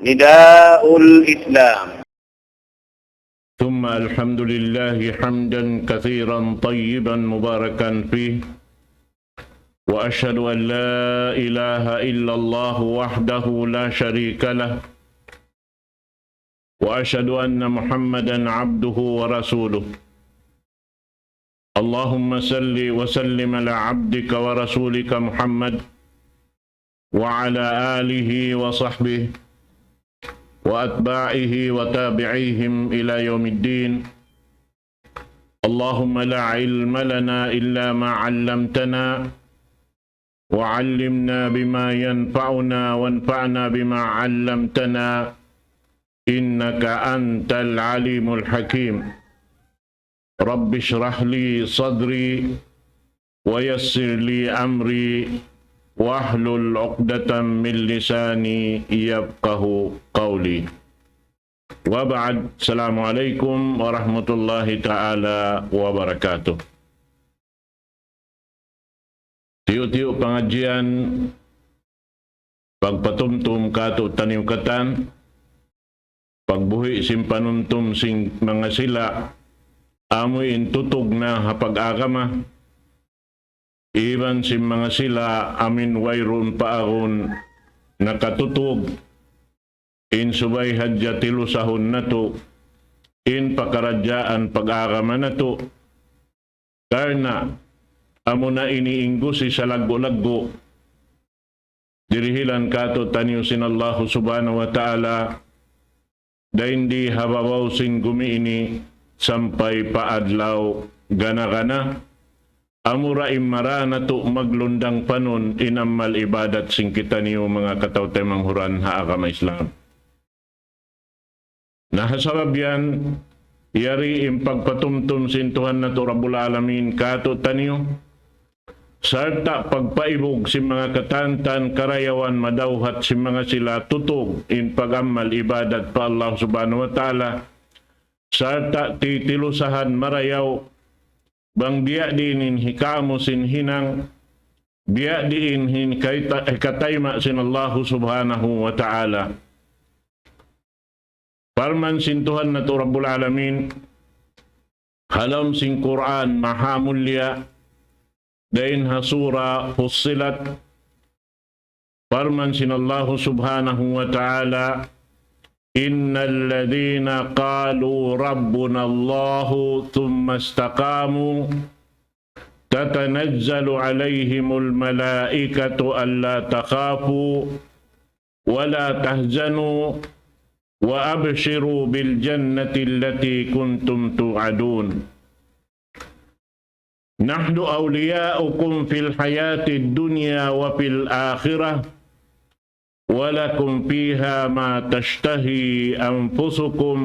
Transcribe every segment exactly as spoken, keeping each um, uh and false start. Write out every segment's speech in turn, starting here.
نداء الإسلام. ثم الحمد لله حمدا كثيرا طيبا مباركا فيه، وأشهد أن لا إله إلا الله وحده لا شريك له، وأشهد أن محمدا عبده ورسوله. اللهم صل وسلم على عبدك ورسولك محمد وعلى آله وصحبه وأتباعه وتابعيهم إلى يوم الدين. اللهم لا علم لنا إلا ما علمتنا، وعلمنا بما ينفعنا، وانفعنا بما علمتنا، إنك أنت العليم الحكيم. رب اشرح لي صدري، ويسر لي أمري، واحلل عقدة من لساني يفقه قولي. وبعد، السلام عليكم ورحمة الله تعالى وبركاته. Tiyu'-tiyu' pangadjian, pagpatumtum kātu'niyu katan, pagbuhi' sin panumtum sin manga sila, amu in tutug na ha pag-agama, iban sin manga sila amu in wayruun pa agun nakatutug, in subay hadja tilusahun natu', in pakaradjaan pag-agama natu', karna' amuna ini in gusi salaggu'-laggu', dirihilan kātu'niyu sin Allahu Subhanahu wa Ta'ala, dayn di ha babaw sin gumi ini sampay pa adlaw gana-gana, amura in mara natu' maglundang panun in amal ibadat sin kitaniyu manga kataw-taymanghuran ha agama Islam. Na ha sabab yan, yari in pagpatumtum sin Tuhan natu' Rabbul Alamin kātu'niyu, sarta' pagpaibug sin manga katantan karayawan madawhat sin manga sila tutug in pag-amal ibadat pa Allah Subhanahu wa Ta'ala, sarta' titilusahan marayaw bang biya' diin in hikamu sin hinang, biya' diin in hikayta-, hikatayma' sin Allahu Subhanahu wa Ta'ala. Parman sin Tuhan natu' Rabbul Alamin, ha lawm sin Qur'an maha mulia, dayn ha sura Fussilat, parman sin Allahu Subhanahu wa Ta'ala, إن الذين قالوا ربنا الله ثم استقاموا تتنزل عليهم الملائكة ألا تخافوا ولا تحزنوا وأبشروا بالجنة التي كنتم توعدون. نحن أولياؤكم في الحياة الدنيا وفي الآخرة ولكم فيها ما تشتهي أنفسكم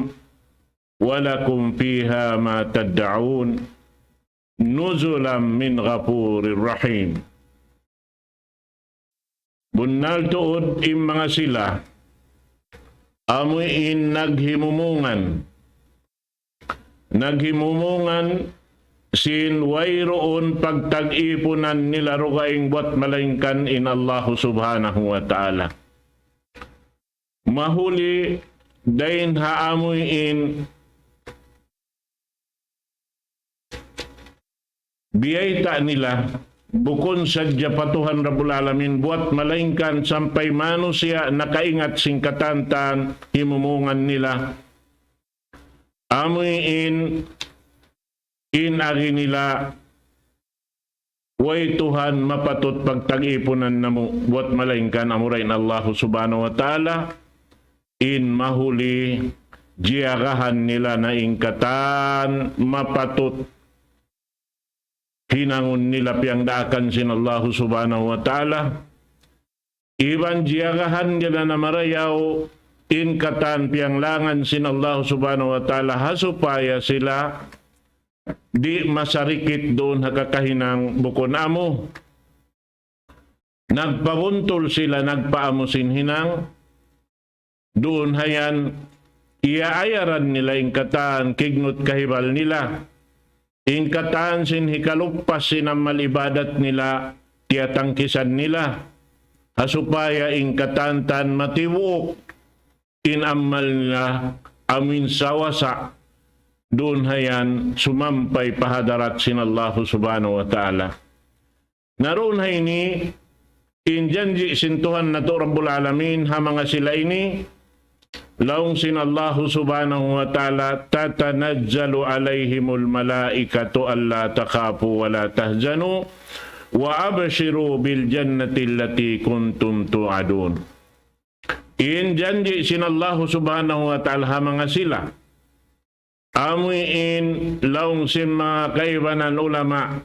ولكم فيها ما تدعون نزلا من غفور رحيم. Bunnal tuud in manga sila, amu in naghimumungan, naghimumungan sin wayruun pagtag-ipunan nila dugaing buwat malaingkan in Allahu Subhanahu wa Ta'ala. Mahuli dayn ha amu in biyayta' nila, bukun sadja pa Tuhan Rabbul Alamin buwat malaingkan sampay manusiya' nakaingat sin katantan himumungan nila. Amu in, in agi nila, way Tuhan mapatut pagtag-ipunan namu' buwat malaingkan amura in Allahu Subhanahu wa Ta'ala, in mahuli jiyagahan nila na in katan mapatut hinangun nila piyangdaakan sin Allahu Subhanahu wa Ta'ala. Iban jiyagahan nila na marayaw in katan piyanglangan sin Allahu Subhanahu wa Ta'ala ha supaya sila di' masarikit duun ha kakahinang bukun amu. Nagpabuntul sila, nagpaamu sin hinang, duun ha yan, iyaayaran nila in katan kignut kahibal nila. In katan sin hikaluppas sin amal ibadat nila, tiyatangkisan nila. Ha supaya in katantan matibuuk in amal nila amuin sawasa duun hayan sumampay pa hadarat sin Allahu Subhanahu wa Ta'ala. Na duun ha ini, in janji' sin Tuhan natu' Rabbul Alamin, ha manga sila ini, laung sin Allahu Subhanahu wa Ta'ala, تتنزل عليهم الملائكة ألا تخافوا ولا تحزنوا وأبشروا بالجنة التي كنتم توعدون. In janji' sin Allahu Subhanahu wa Ta'ala ha manga sila. Amuin laung sin manga kaibanan ulama.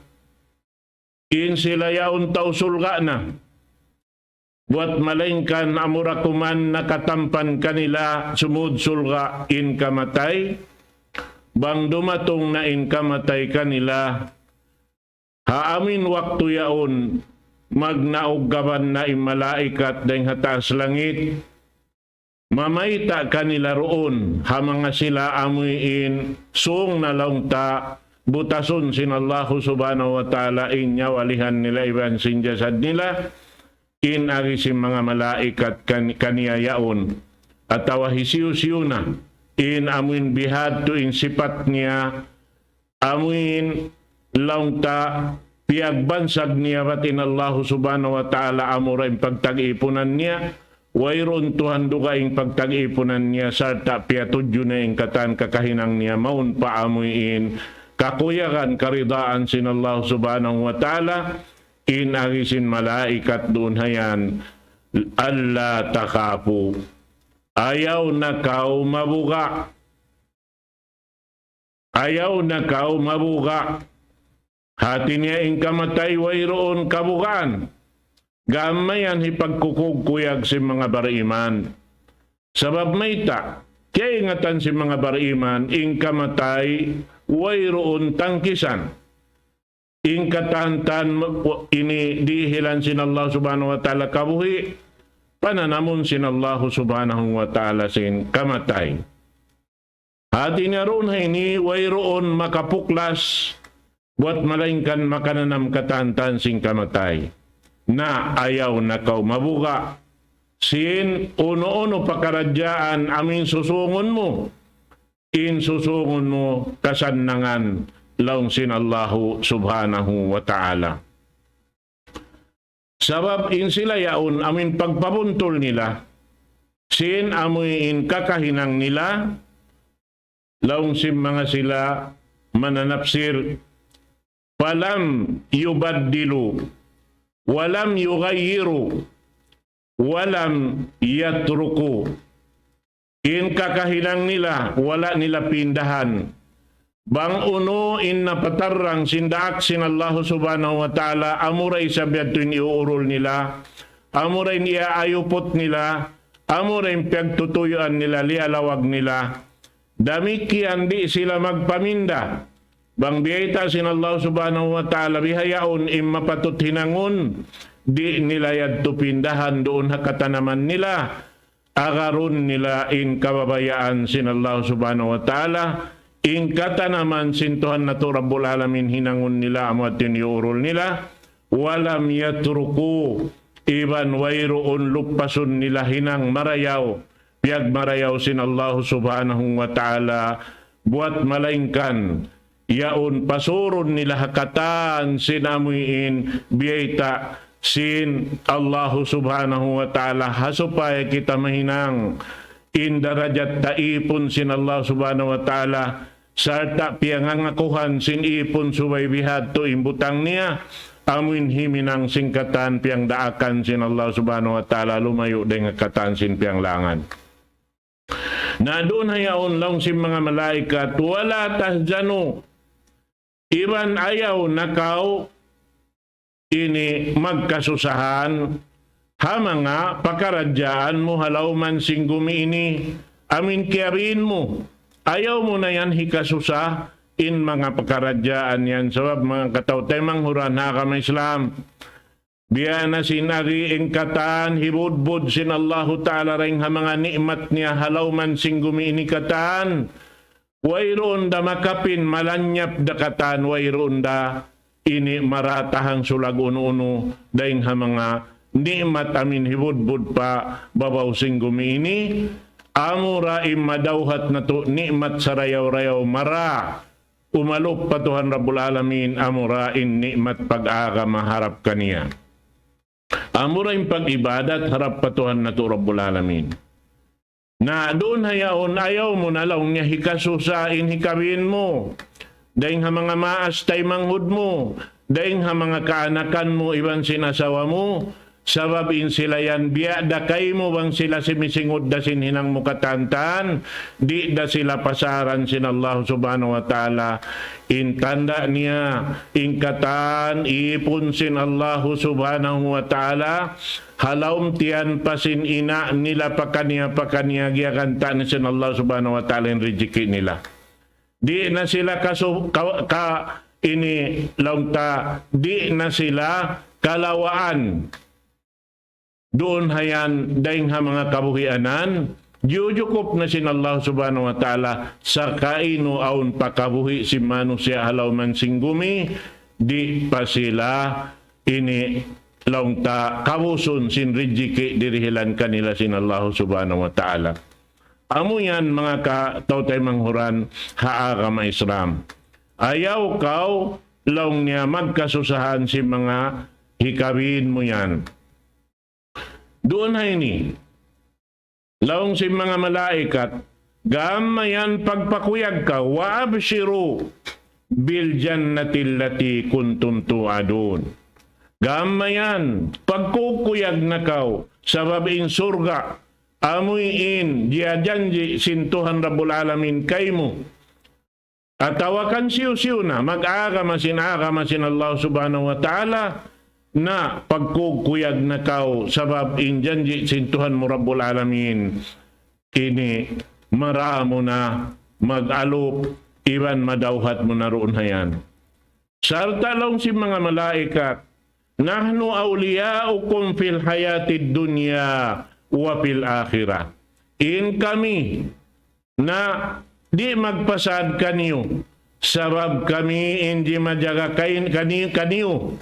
In sila yaun tau surga' na. Buwat malaingkan amura kuman nakatampan kanila sumud surga' in kamatay. Bang dumatung na in kamatay kanila, ha amuin waktu yaun, magnauggaban na in malaikat dayn ha taas langit, mamayta' kanila duun, ha manga sila amuin sung na laung ta, butasun sin Allahu Subhanahu wa Ta'ala in nyawalihan nila iban sin jasad nila, in agi sin manga malaikat kan-, kaniya yaun, atawa hisiyu-siyu na, in amuin bihadtu in sipat niya, amuin laung ta piyagbansag niya bat in Allahu Subhanahu wa Ta'ala amura in pagtag-ipunan niya, wayruun Tuhan dugaing pagtag-ipunan niya, sarta' piyatudju niya in katan kakahinang niya, mawn pa amuin kakuyagan karidaan sin Allahu Subhanahu wa Ta'ala, in agi sin malaikat duun hayan, ألا تخافوا. Ayaw na kaw mabuga'. Ayaw na kaw mabuga'. Hati niya in kamatay wayruun kabugaan. Gam mayan hipagkukuyag sin manga bariman. Sabab mayta', kiyaingatan sin manga bariman, in kamatay wayruun tangkisan. In katan-katan ini dihilan sin Allah Subhanahu wa Ta'ala kabuhi', pananamun sin Allah Subhanahu wa Ta'ala sin kamatay. Hati niya duun ha ini, wayruun makapuklas, buwat malaingkan makananam katan-katan sin kamatay. Na ayaw na kaw mabuga', sin unu-unu pakaradjaan amuin susungun mu, in susungun mu kasannangan laung sin Allahu Subhanahu wa Ta'ala. Sabab in sila yaun amuin pagpabuntul nila, sin amuin kakahinang nila, laung sin manga sila mananapsir, فلم يبدلوا ولم يغيروا ولم يتركوا. In kakahinang nila, wala' nila pindahan. Bang unu in napatarrang sin daak sin Allahu Subhanahu wa Ta'ala, amura isab yadtu in iuurul nila, amura in iyaayuput nila, amura in piyagtutuyuan nila, liyalawag nila. Damikkiyan di' sila magpaminda. Bang biyayta' sin Allah Subhanahu wa Ta'ala bihaun in mapatut hinangun, di' nila yadtu pindahan duun ha katanaman nila. Agarun nila in kabayaan sin Allah Subhanahu wa Ta'ala, in katanaman sin Tuhan natu' Rabbul Alamin hinangun nila amu yadtu in iuurul nila. ولم يتركوا, iban wayruun lupasun nila hinang marayaw, piyagmarayaw sin Allahu Subhanahu wa Ta'ala, buwat malaingkan yaun pasurun nila ha katan sin amuin biyayta' sin Allahu Subhanahu wa Ta'ala, ha supaya kita mahinang in darajat ta ipun sin Allah Subhanahu wa Ta'ala, sarta' piyangangakuhan sin ipun subay bihadtu in butang niya, amuin himinang sin katan piyangdaakan sin Allah Subhanahu wa Ta'ala, lumayu' dayn ha katan sin piyanglangan. Na duun ha yaun laung sin manga malaikat, ولا تحزنوا. Iban ayaw na kaw ini magkasusahan ha manga pakaradjaan mu ha lawm sin gumi ini, amuin kiyabiin mu. Ayaw mu na yan hikasusa in manga pakaradjaan yan, sabab manga kataw-taymanghuran ha agama Islam. Biya' na sin agi in katan hibudbud sin Allahu Ta'ala dayn ha manga ni'mat niya ha lawm sin gumi ini katan. Wayruun da makapin malanyap da katan, wayruun da ini marata hangsulag unu-unu dayn ha manga ni'mat amuin hibudbud pa babaw sin gumi ini. Amura in madawhat natu' ni'mat sarayaw-rayaw mara umalup pa Tuhan Rabbul Alamin, amura in ni'mat pag-agama harap kaniya. Amura in pag-ibadat harap pa Tuhan natu' Rabbul Alamin. Na duun ha yaun, ayaw mu na laung niya hikasusa in hikabin mu. Dayn ha manga maas taymanghud mu, dayn ha manga kaanakan mu, iban sin asawa mu, sabab in sila yan biya' da kaymu bang sila simisingud da sin hinang mu katantan, di' da sila pasaran sin Allah Subhanahu wa Ta'ala. In tanda' niya, in katan, ipun sin Allah Subhanahu wa Ta'ala, ha lawm tiyan pa sin ina' nila pakaniya-pakaniya giyaganta' na sin Allah Subhanahu wa Ta'ala in rijiki' nila. Di' na sila kasu-, ka, ka, ini laung ta, di' na sila kalawaan. Duun ha yan, dayn ha manga kabuhianan, jujukup na sin Allah Subhanahu wa Ta'ala, sakainu awn pa kabuhi' sin manusiya' ha lawm sin gumi, di' pa sila ini laung ta kabusun sin rijiki' dirihilan kanila sin Allah Subhanahu wa Ta'ala. Amu yan manga kataw-taymanghuran ha agama Islam. Ayaw kaw laung niya magkasusahan sin manga hikabin mu yan. Duun ha ini, laung sin manga malaikat, gam mayan pagpakuyag kaw, وأبشروا بالجنة التي كنتم توعدون. Gam mayan, pagkukuyag na kaw, sabab in surga', amuin jiyajanji' sin Tuhan Rabbul Alamin kaymu. Atawa kan siyu-siyu na, mag-agama sin agama sin Allah Subhanahu wa Ta'ala, na pagkukuyag na kaw, sabab in janji' sin Tuhan mu Rabbul Alamin, ini maramu na mag-alup, iban madawhat mu na duun ha yan. Sarta' laung sin manga malaikat, نحن أولياؤكم في الحياة الدنيا وفي الآخرة. In kami na di' magpasad kaniyu, sabab kami in jimajaga kain-, kani-, kaniyu.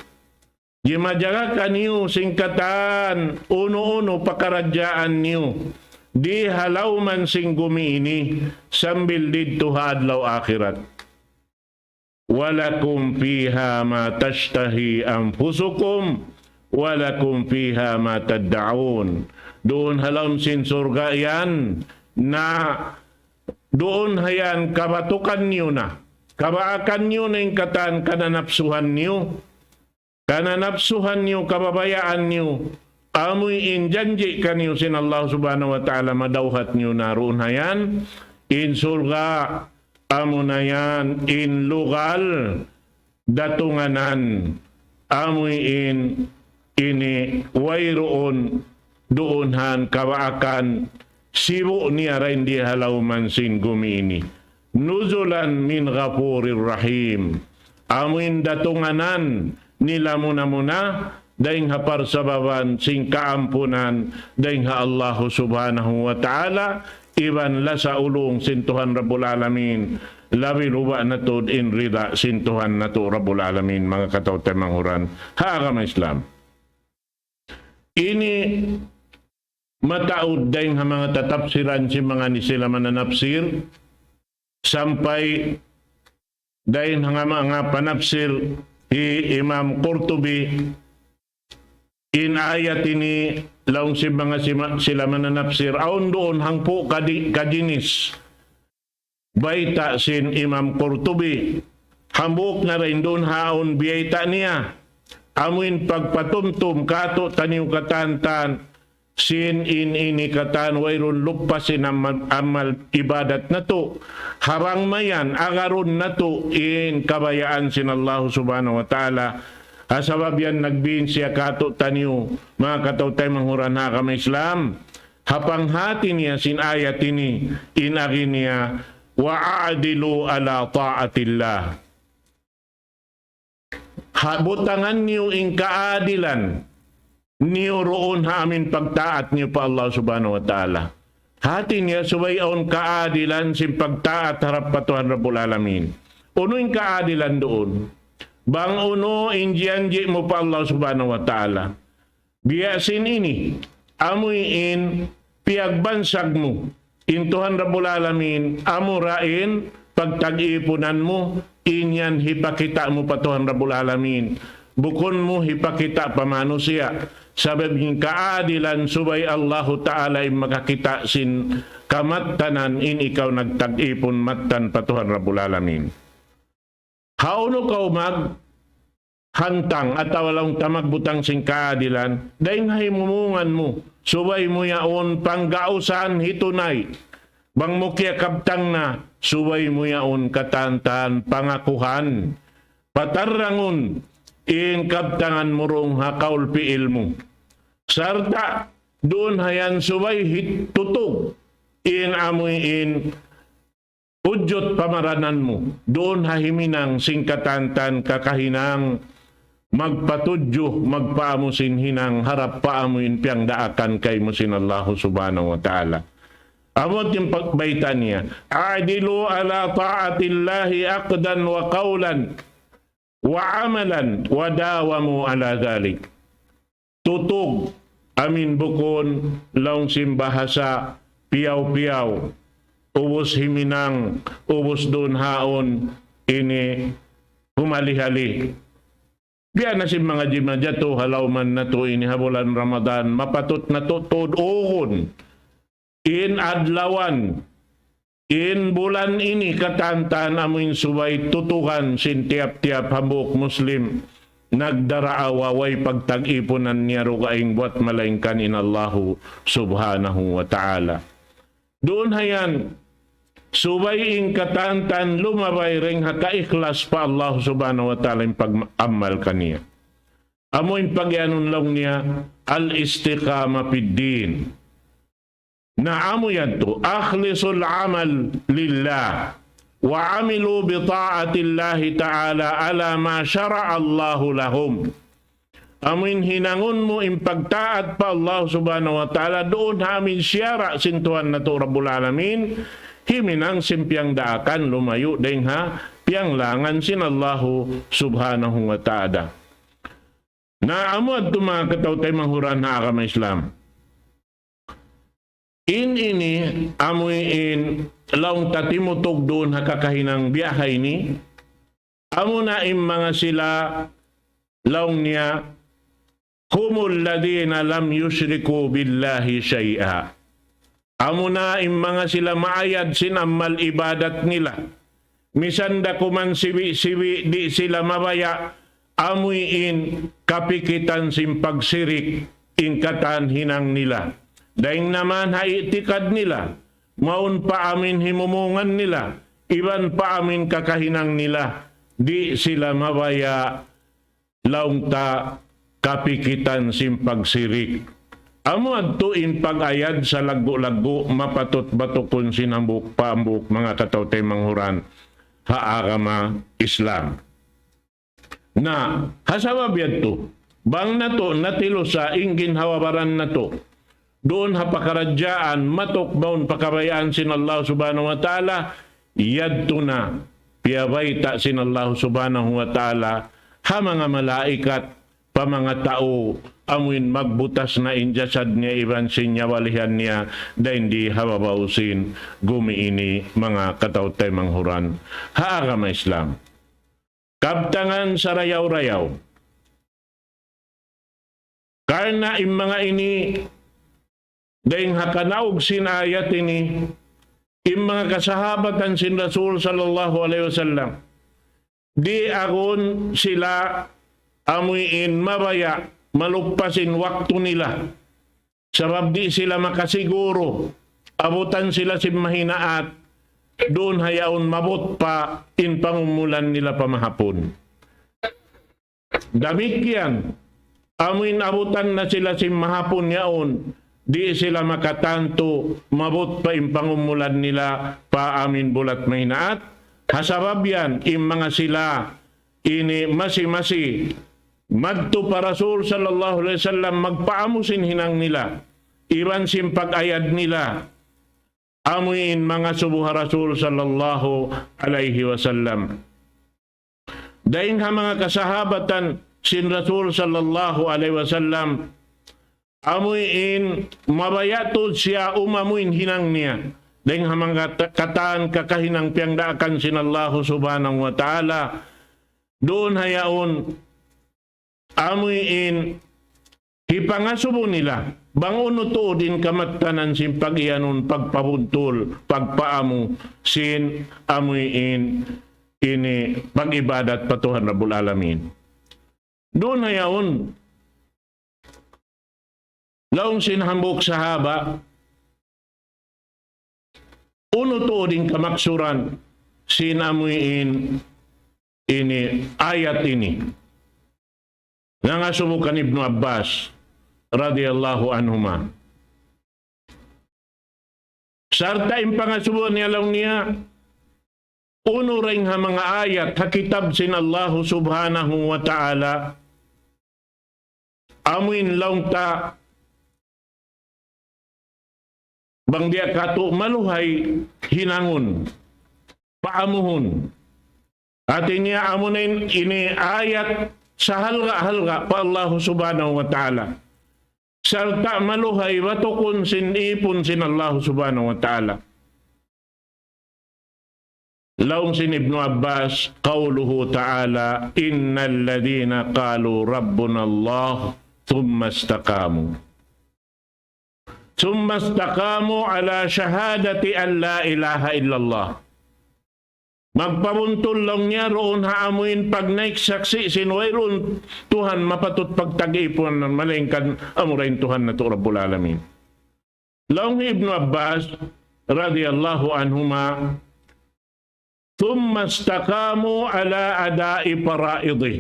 Jimajaga kaniyu sin katan unu-unu pakaradjaan niyu. Di' ha lawm sin gumi ini sambil didtu ha adlaw akhirat. ولكم فيها ما تشتهي أنفسكم ولكم فيها ما تدعون. Duun ha lawm sin surga' yan, na duun ha yan kabatukan niyu na, kabaakan niyu na in katan kananapsuhan niyu. Kananapsuhan niyu, kababayaan niyu, amuin janji' kaniyu sin Allah Subhanahu wa Ta'ala, madawhat niyu na duun ha yan. In surga', amuna yan in lugal datunganan, amuin ini wayruun duun ha yan kabaakan sibu' niya dayn di ha lawm sin gumi ini. نزلا من غفور رحيم. Amuin datunganan nila muna-muna dayn ha parsababan sin kaampunan dayn ha Allahu Subhanahu wa Ta'ala, iban lasa ulung sin Tuhan Rabbul Alamin, labi luba na tuud in rida sin Tuhan natu' Rabbul Alamin, manga kataw-taymanghuran ha agama Islam. Ini mataud dayn ha manga tatapsiran sin manga ini sila mananapsir, sampay dayn ha manga panapsir hi Imam Qurtubi, in ayat ini laung sin manga sima-, sila mananapsir, awn duun hangpu' kadi-, kajinis bayta' sin Imam Qurtubi. Hambuuk na dayn duun ha awn biyayta' niya. Amuin pagpatumtum kātu'niyu katantan sin in ini katan wayruun lupa sin amal, amal ibadat natu'. Ha bang mayan agarun natu' in kabayaan sin Allah Subhanahu wa Ta'ala. Ha sabab yan nagbin siya kātu'niyu, manga kataw-taymanghuran ha agama Islam. Ha panghāti niya sin ayat ini, in agi niya, وأعدلوا على طاعة الله. Ha, butangan niyu in kaadilan niyu duun ha amuin pagtaat niyu pa Allah Subhanahu wa Ta'ala. Hāti niya subay awn kaadilan sin pagtaat harap pa Tuhan Rabbul Alamin. Unu in kaadilan duun? Bang unu in jiyanji' mu pa Allah Subhanahu wa Ta'ala. Biya' sin ini, amuin piyagbansag mu In Tuhan Rabbul Alamin, amura in pagtag-ipunan mu, in yan hipakita' mu pa Tuhan Rabbul Alamin. Bukun mu hipakita' pa manusiya'. Sabab in kaadilan subay Allahu Ta'ala in makakita' sin kamattanan in ikaw nagtag-ipun mattan pa Tuhan Rabbul Alamin. Hawnu kaw maghantang atawa laung ta magbutang sin kaadilan, dayn ha himumungan mu, subay mu yaun panggausan hitunay. Bang mu kiyakabtang na, subay mu yaun katan-katan pangakuhan. Patarrangun in kabtangan mu duun ha kaul pi'il mu. Sarta' duun ha yan subay hitutug in amuin ujut pamaranan mu, duun ha himinang sin katan-katan kakahinang magpatudju, magpaamu sin hinang harap pa amuin piyangdaakan kaymu sin Allahu Subhanahu wa Ta'ala. Amu in pagbayta' niya, "أعدلوا على طاعة الله عقدا وقولا وعملا وداوموا على ذلك." Tutug, amin bukun, laung sin bahasa piyaw-piyaw, ubus himinang, ubus duun haun, ini humali-hali. Biya' na sin manga jimajatu, ha lawm natu' ini ha bulan Ramadan, mapatut natu' tuud ugun in adlawan, in bulan ini katan-katan amuin subay tutugan sin tiyap-tiyap hambuuk Muslim nagdaraawa way pagtag-ipunan niya dugaing buwat malaingkan in Allahu Subhanahu wa Ta'ala. Duun ha yan, subay in katan-katan lumabay dayn ha kaikhlas pa Allah Subhanahu wa Ta'ala in pag-amal kaniya. Amu in pagiyanun laung niya, al-istiqama fid din. Na amu yadtu, أخلصوا العمل لله وعملوا بطاعة الله تعالى على ما شرع الله لهم. Amuin hinangun mu in pagtaat pa Allah Subhanahu wa Ta'ala, duun ha amuin siyara' sin Tuhan natu' Rabbul Alamin, himinang sin piyangdaakan lumayu' dayn ha piyanglangan sin Allahu Subhanahu wa Ta'ala. Na amu yadtu manga kataw-taymanghuran ha agama Islam. In ini, amuin laung ta timutug duun ha kakahinang biya' ha ini, amuna in manga sila laung niya, هم الذين لم يشركوا بالله شيئا. Amuna in manga sila maayad sin amal ibadat nila. Misan da kuman siwi'-siwi' di' sila mabaya', amuin kapikitan sin pagsirik in katan hinang nila. Dayn naman ha i'tikad nila, mawn pa amuin himumungan nila, iban pa amuin kakahinang nila, di' sila mabaya' laung ta kapikitan sin pagsirik. Amu yadtu in pag-ayad sa laggu'-laggu' mapatut batukun sin hambuuk pa hambuuk manga kataw-taymanghuran ha agama Islam. Na, ha sabab yadtu, bang natu' natilusa in ginhawa-baran natu', duun ha pakaradjaan matuk mawn pakabayaan sin Allah Subhanahu wa Ta'ala, yadtu na piyabayta' sin Allah Subhanahu wa Ta'ala ha manga malaikat, pa manga tau, amuin magbutas na in jasad niya iban sin nyawalihan niya, dayn di ha babaw sin gumi ini manga kataw-taymanghuran ha agama Islam. Kabtangan sarayaw-rayaw. Karna' in manga ini, dayn ha kanaug sin ayat ini, in manga kasahabatan sin Rasul sallallahu alayhi wasallam, di' agun sila amuin mabaya' maluppas in waktu nila. Sabab di' sila makasiguru, abutan sila sin mahinaat, duun ha yaun maabut pa in pangumulan nila pa mahapun. Damikkiyan, amuin abutan na sila sin mahapun yaun, di' sila makatantu, maabut pa in pangumulan nila pa amuin bulat mahinaat. Ha sabab yan, in manga sila ini masi-masi madtu pa Rasul sallallahu alayhi wasallam magpaamu sin hinang nila, iban sin pag-ayad nila, amuin mangasubu ha Rasul sallallahu alayhi wasallam. Dayn ha manga kasahabatan sin Rasul sallallahu alayhi wasallam, amuin mabaya' tuud siya umamu in hinang niya. dayng ha manga ta-, katan kakahinang piyangdaakan sin Allahu Subhanahu wa Ta'ala, duun ha yaun, amuin hipangasubu nila, bang unu tuud in kamattanan sin pag-iyanun, pagpabuntul, pagpaamu, sin amuin ini pag-ibadat pa Tuhan Rabbul Alamin. Duun ha yaun, laung sin hambuuk sahaba, unu tuud in kamaksuran sin amuin ini ayat ini. Nangasubu kan Ibnu Abbas radiyallahu anhuma. Sarta' in pangasubuhan niya laung niya, unu dayng ha manga ayat ha kitab sin Allahu Subhanahu wa Ta'ala, amuin laung ta, bang biya' katu' maluhay hinangun, paamuhun. Hati niya amu na in ini ayat sahalga'-halga' pa Allahu Subhanahu wa Ta'ala. Sarta' maluhay batukun sin ipun sin Allahu Subhanahu wa Ta'ala. Laung sin Ibnu Abbas, قوله تعالى: إن الذين قالوا ربنا الله ثم استقاموا ثم استقاموا على شهادة أن لا إله إلا الله. Magpabuntul laung niya duun ha amuin pagnaik saksi' sin wayruun Tuhan mapatut pagtagipunan malaingkan amura in Tuhan natu' Rabbul Alamin. Laung hi Ibnu Abbas radiyallahu anhuma, ثم استقاموا على أداء فرائضه.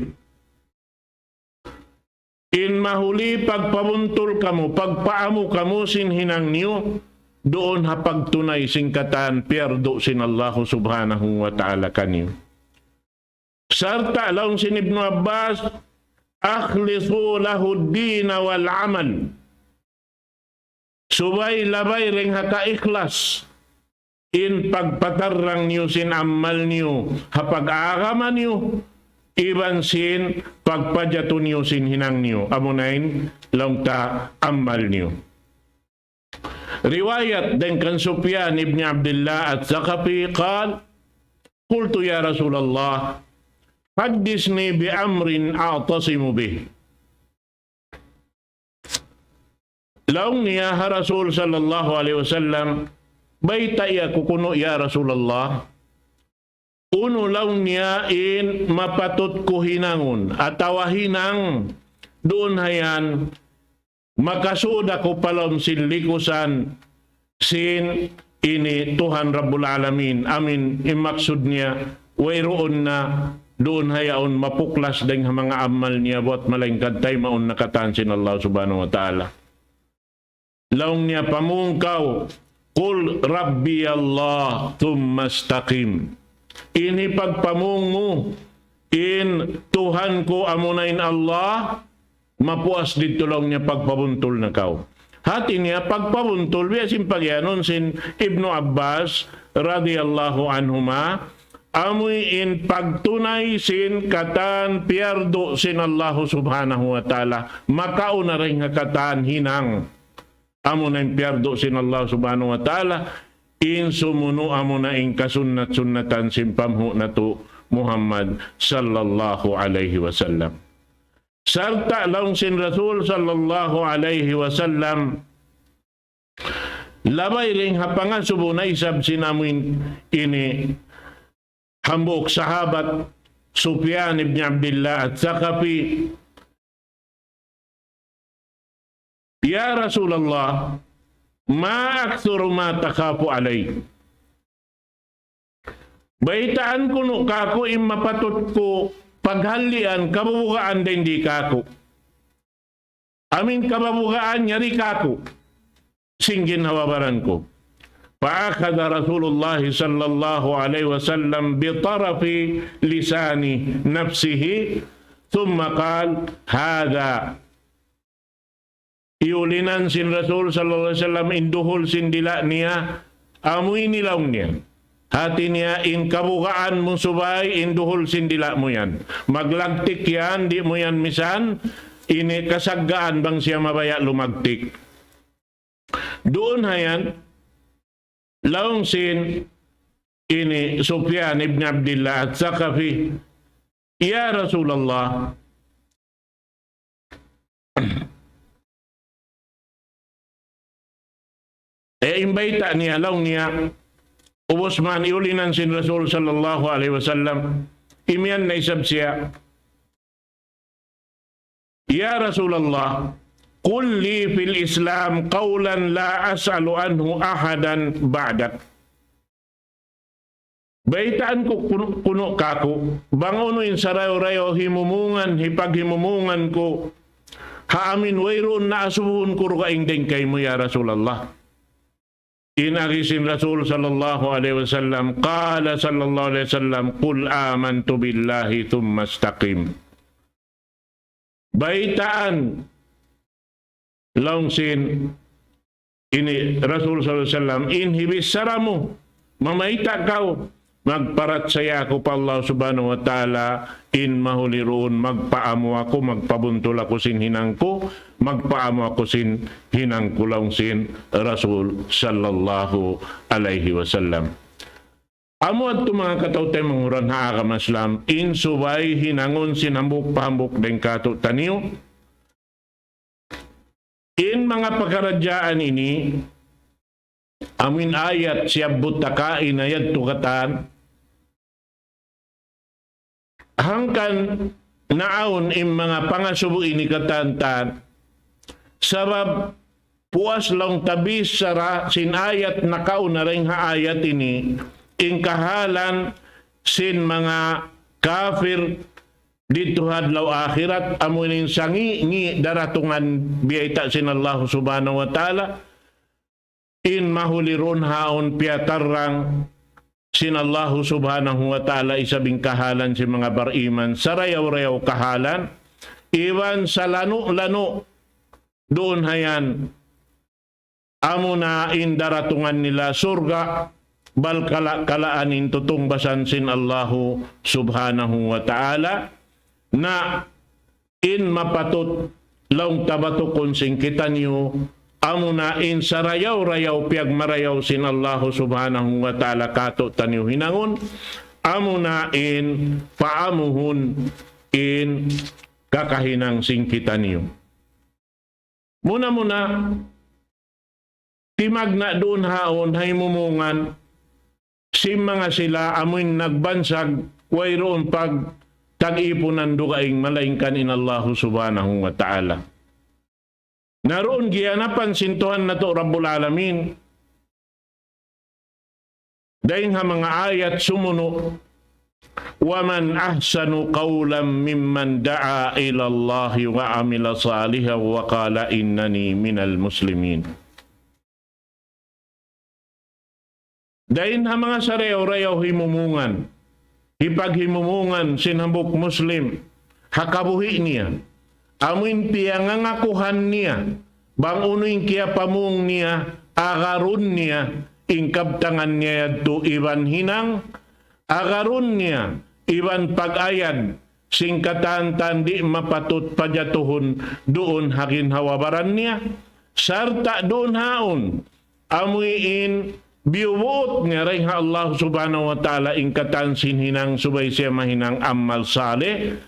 In mahuli pagpabuntul kamu, pagpaamu kamu sin hinang niyu, duun ha pagtunay sin katan piyardu sin Allahu Subhanahu wa Ta'ala kaniyu. Sarta' laung sin Ibnu Abbas, أخلصوا له الدين والعمل. Subay labay dayng ha kaikhlas in pagpatarrang niyu sin amal niyu ha pag-agama niyu, iban sin pagpajatu niyu sin hinang niyu, amu na in laung ta amal niyu. Riwayat dayng kan Sufyan ibn Abdullah Al-Thaqafi قال: قلت يا رسول الله حدثني بأمر أعتصم به. Laung niya ha Rasul sallallahu alayhi wasallam, baytai aku kunu' ya Rasulullah, unu laung niya in mapatut ku hinangun, atawa hinang duun ha yan, makasud aku pa lawm sin likusan sin ini Tuhan Rabbul Alamin. Amin, in maksud niya, wayruun na duun ha yaun mapuklas dayng ha manga amal niya buwat malaingkan taymaun na katan sin Allah Subhanahu wa Ta'ala. Laung niya pamung kaw, قل ربي الله ثم استقم. Ini pagpamung mu, in Tuhan ku amuna in Allah, mapuas didtu laung niya pagpabuntul na kaw. Hati niya pagpabuntul, biya' sin pagiyanun sin Ibnu Abbas radiyallahu anhuma, amuin pagtunay sin katan piyardu sin Allahu Subhanahu wa Ta'ala, makauna dayng ha katan hinang. Amuna in piyardu sin Allah Subhanahu wa Ta'ala, in sumunu' amuna in kasunnat-sunnatan sin panghu' natu' Muhammad sallallahu alayhi wasallam. Sarta' laung sin Rasul sallallahu alayhi wasallam, labay dayng ha pangasubu na isab sin amuin ini hambuuk sahabat Sufyan ibn Abdullah Al-Thaqafi, يا رسول الله ما أكثر ما تخاف علي. Baytaan kunu' kāku' in mapatut ku paghallian kabubugaan dindi kāku'. Amin kabubugaan yari kāku'. Sin ginhawa-baran ku. فأخذ رسول الله صلى الله عليه وسلم بطرف لسان نفسه ثم قال: هذا. Iyulinan sin Rasul sallallahu alayhi wasallam in duhul sin dila' niya, amu ini laung niya. Hati niya in kabugaan mu subay in duhul sin dila' mu yan. Maglagtik yan, di' mu yan misan, ini kasaggaan bang siya mabaya' lumagtik. Duun ha yan, Laung sin ini Sufyan ibn Abdullah Al-Thaqafi, "Ya Rasulullah," eh, in bayta' niya, laung niya, ubus man iyulinan sin Rasul sallallahu alayhi wasallam, imiyan na isab siya, "Ya Rasulullah, qul li fil Islam qawlan la as'alu anhu ahadan ba'dak." Baytaan ku kunu', kunu' kāku', bang unu in sarayaw-rayaw himumungan, hipaghimumungan ku, ha amuin wayruun na asubuhun ku dugaing dayn kaymu, ya Rasulullah. In agi sin Rasul sallallahu alayhi wasallam, qala sallallahu alayhi wasallam, "Qul amantu billahi thumma istaqim." Baytaan, laung sin ini Rasul sallallahu alayhi wasallam, in hibichara mu, mamayta' kaw, magparachaya aku pa Allah subhanahu wa ta'ala, in mahuli duun, magpaamu aku, magpabuntul aku sin hinang ku, magpaamu aku sin hinang ku, laung sin Rasul sallallahu alayhi wasallam. Amu yadtu manga kataw-taymanghuran ha agama Islam, in subay hinangun sin hambuuk pa hambuuk dayn kātu'niyu. In manga pakaradjaan ini, amuin ayat siyabbut ta kaina yadtu katan, hangkan naawn in manga pangasubu ini katan-katan, sabab puas laung ta bichara sin ayat nakauna dayn ha ayat ini, in kahalan sin manga kafir didtu ha adlaw akhirat, amu in sangi'-ngi' daratungan biyayta' sin Allah subhanahu wa ta'ala, in mahuli duun haun piyatarrang sin Allah subhanahu wa ta'ala isab in kahalan sin manga bariman, sarayaw-rayaw kahalan, iban salanu'-lanu' duun ha yan, amuna in daratungan nila surga', bal kala-kalaan in tutungbasan sin Allahu subhanahu wa ta'ala, na in mapatut laung ta batukun sin kitaniyu, amuna in sarayaw-rayaw piyagmarayaw sin Allahu subhanahu wa ta'ala kātu'niyu hinangun, amuna in paamuhun in kakahinang sin kitaniyu. Muna-muna, timagna' duun haun ha himumungan sin manga sila amuin nagbansag wayruun pagtag-ipunan dugaing malaingkan in Allahu subhanahu wa ta'ala. Na duun giyanapan sin Tuhan natu' Rabbul Alamin. Dayn ha manga ayat sumunu', ومن أحسن قولا ممن دعا إلى الله وعمل صالحا وقال إنني من المسلمين. Dayn ha manga sarayaw-rayaw himumungan, hipaghimumungan sin hambuuk Muslim ha kabuhi' niya, amuin piyangangakuhan niya, bang unu in kiyapamung niya, agarun niya in kabtangan niya yadtu iban hinang, agarun niya iban pag-ayad sin katan-katan di' mapatut pajatuhun duun ha ginhawa-baran niya, sarta' duun haun amuin biyubuut niya dayn ha Allah subhanahu wa ta'ala in katan sin hinang subay siya mahinang amal salih.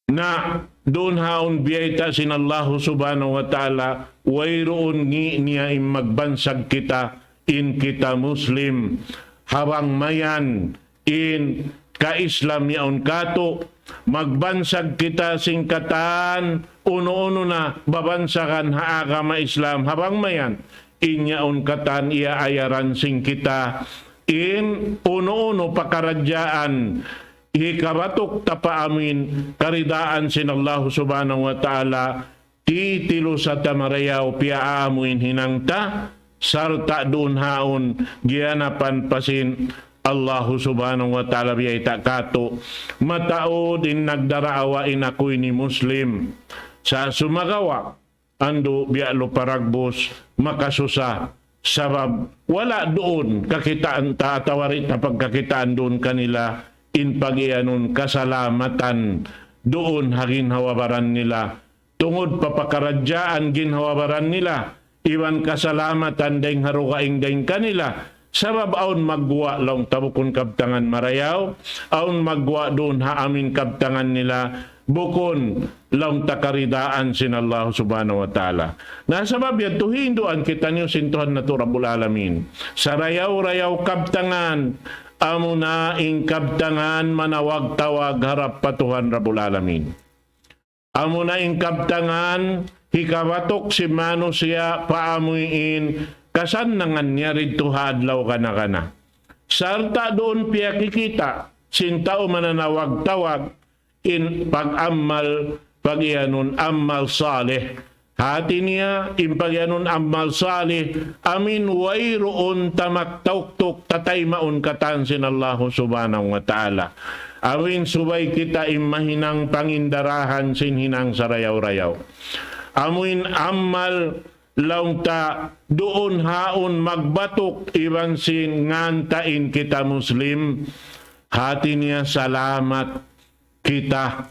Na duun haun biyayta' sin Allahu subhanahu wa ta'ala, wayruun ngi' niya in magbansag kita, in kita Muslim, ha bang mayan in ka-Islam yaun kātu', magbansag kita sin katan unu-unu na babansagan ha agama Islam, ha bang mayan in yaun katan iyaayaran sin kita, in unu-unu pakaradjaan hikabatuk ta pa amuin karidaan sin Allahu subhanahu wa ta'ala, titilusa ta marayaw piyaamu in hinang ta, sarta' duun haun giyanapan pa sin Allahu subhanahu wa ta'ala biyayta' kātu', mataud in nagdaraawa in aku ini Muslim. Sa' sumagawa', andu' biya' lupa dagbus, makasusa, sabab wala' duun kakitaan ta atawa di' ta pagkakitaan duun kanila in pag-iyanun kasalamatan duun ha ginhawa-baran nila. Tungud pa pakaradjaan ginhawa-baran nila, iban kasalamatan dayng ha dugaing dayng kanila, Sabab awn magguwa' laung ta bukun kabtangan marayaw, awn magguwa' duun ha amin kabtangan nila bukun laung ta karidaan sin Allah Subhanahu wa Ta'ala. Na sabab yadtu hinduan kitaniyu sin Tuhan natu' Rabbul Alamin. Sarayaw-rayaw kabtangan, amuna in kabtangan manawag-tawag harap pa Tuhan Rabbul Alamin. Amuna in kabtangan hikabatuk sin manusiya' pa amuin kasannangan niya didtu ha adlaw kana-kana. Sarta' duun piyakikita' sin tau mananawag-tawag in pag-amal, pag-iyanun amal salih. Hati niya, in pag-iyanun amal salih, amin wayruun tamak tauktuk tataymaun katan sin Allahu Subhanahu wa Ta'ala. Amin subay kita in mahinang pangindarahan sin hinang sarayaw-rayaw. Amin amal laung ta duun haun magbatuk iban sin ngan ta in kita Muslim. Hati niya salamat kita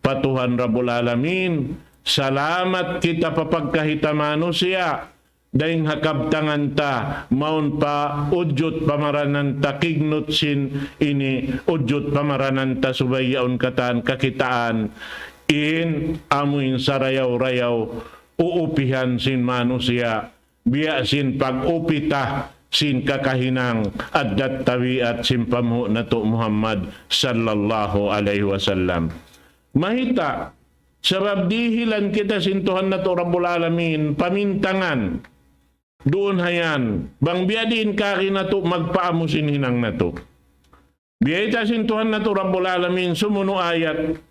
pa Tuhan Rabbul Alamin. Salamat kita pa pagkahi ta manusiya'. Dayng ha kabtangan ta, mawn pa udjut pamaranan ta, kignut sin ini udjut pamaranan ta subay yaun katan kakitaan in amuin sarayaw-rayaw uupihan sin manusiya', biya' sin pag-upi ta sin kakahinang addat tabiat sin panghu' natu' Muhammad sallallahu alayhi wasallam. Mayta', sabab dihilan kita sin Tuhan natu' Rabbul Alamin, pamintangan, duun hayan, bang biya' diin kari natu' magpaamu sin hinang natu'. Biyayta' sin Tuhan natu' Rabbul Alamin, sumunu' ayat,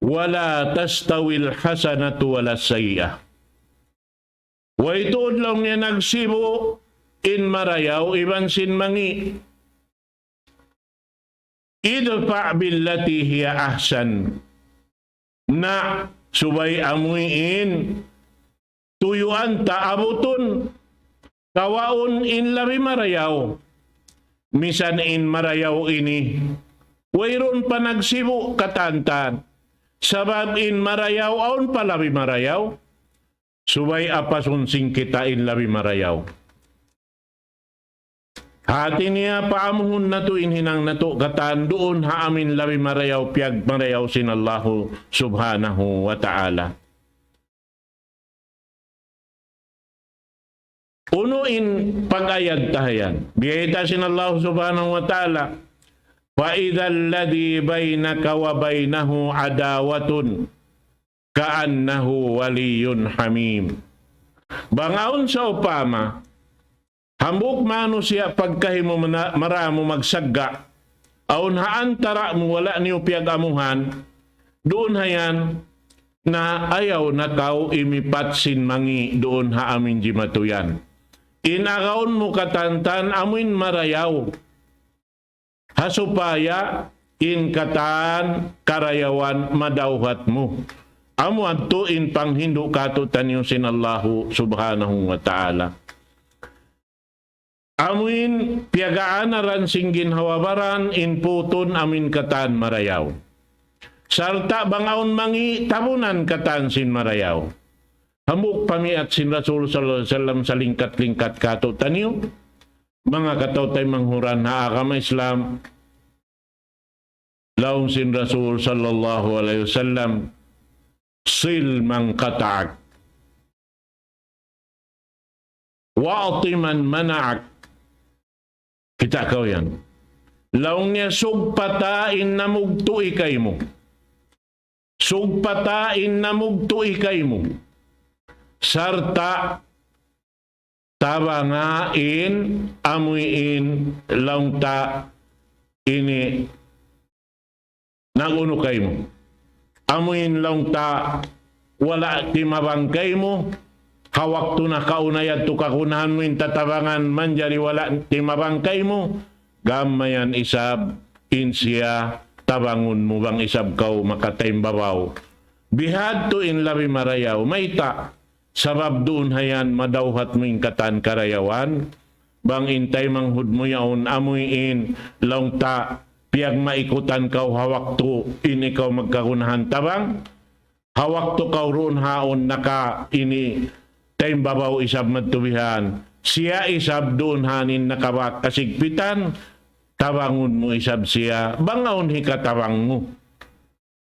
ولا تستوي الحسنة ولا السيئة. Way tuud laung niya nagsibu' in marayaw iban sin mangi'. ادفع بالتي هي أحسن. Na subay amuin tuyuan ta abutun kawaun in labi marayaw. Misan in marayaw ini wayruun pa nagsibu' katantan. Sabab in marayaw awn pa labi marayaw. Subay apasun sin kita in labi marayaw. Hati niya paamuhun natu' in hinang natu' katan duun ha amin labi marayaw piyagmarayaw sin Allahu Subhanahu wa Ta'ala. Unu in pag-ayad ta hayan? Biyayta' sin Allah Subhanahu wa Ta'ala, فإذا الذي بينك وبينه عداوة كأنه ولي حميم. Bang awn sawpama hambuuk manusiya' pagkahi mu mana-, marayaw mu magsagga', awn ha antara' mu wala' niyu piyag-amuhan, duun hayan na ayaw na kaw imipat sin mangi' duun ha amin jimatu yan. In agaun mu katantan amuin marayaw. Ha supaya in katan karayawan madawhat mu. Amu yadtu in panghindu' kātu'niyu sin Allahu Subhanahu wa Ta'ala. Amuin piyag-aanaran sin ginhawa-baran in putun amuin katan marayaw. Sarta' bang awn mangi' tabunan katan sin marayaw. Hambuuk pamiyat sin Rasul sallallahu alayhi wasallam salingkat-lingkat kātu'niyu. Manga kataw-taymanghuran ha agama Islam, laung sin Rasul sallallahu alayhi wasallam, صل من قطعك وأعط من منعك. Kita' kaw yan. Laung niya sugpata in namugtu'i kaymu. Sugpata in namugtu'i kaymu. Sarta' tabanga in amuin laung ta ini nag-unu kaymu. Amuin laung ta wala' timabang kaymu, ha waktu nakauna yadtu kagunahan mu in tatabangan manjari wala' timabang kaymu, gam mayan isab in siya tabangun mu bang isab kaw makataymbabaw. Bihadtu in labi marayaw, mayta', sabab duun hayan madawhat mu in katan karayawan, bang in taymanghud mu yaun amuin laung ta piyagmaikutan kaw ha waktu ini kaw magkagunahan tabang, ha waktu kaw duun haun naka ini taymbabaw isab madtu bihan, siya isab duun ha ini nakabak kasigpitan, tabangun mu isab siya, bang awn hikatabang mu.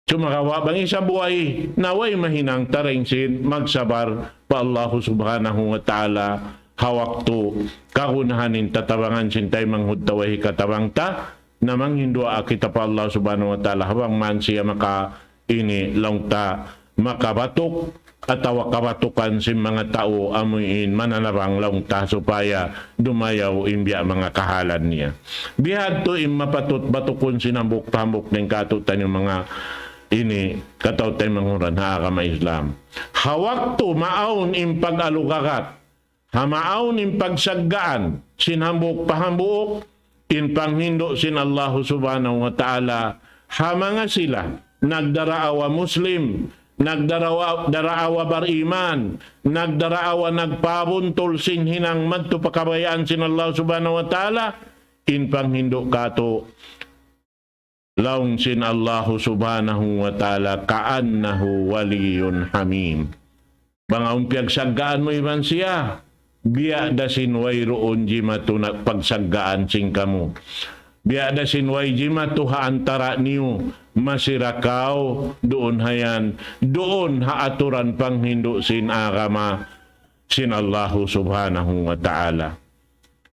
Sumagawa' bang isab way, na way mahinang ta dayn sin magsabar pa Allahu Subhanahu wa Ta'ala, ha waktu kagunahan in tatabangan sin taymanghud ta way hikatabang ta, na manghinduwaa kita pa Allah Subhanahu wa Ta'ala, ha bang man siya maka ini laung ta makabatuk, atawa kabatukan sin manga tau amuin mananabang laung ta supaya dumayaw in biya' manga kahalan niya. Bihadtu in mapatut batukun sin hambuuk pa hambuuk dayn kātu'niyu manga ini kataw-taymanghuran ha agama Islam. Ha waktu maawn in pag-alugagat, ha maawn in pagsaggaan sin hambuuk pa hambuuk, in panghindu' sin Allahu Subhanahu wa Ta'ala, ha manga sila nagdaraawa Muslim, nagdaraawa, daraawa bariman, nagdaraawa nagpabuntul sin hinang madtu pa kabayaan sin Allah Subhanahu wa Ta'ala, in panghindu' kātu', laung sin Allahu Subhanahu wa Ta'ala, كأنه ولي حميم. Bang awn piyagsaggaan mu iban siya, biya' da sin wayruun jimatu na pagsaggaan sin kamu. Biya' da sin way jimatu ha antara' niyu, masi da kaw duun ha yan, duun ha aturan panghindu' sin agama sin Allahu Subhanahu wa Ta'ala.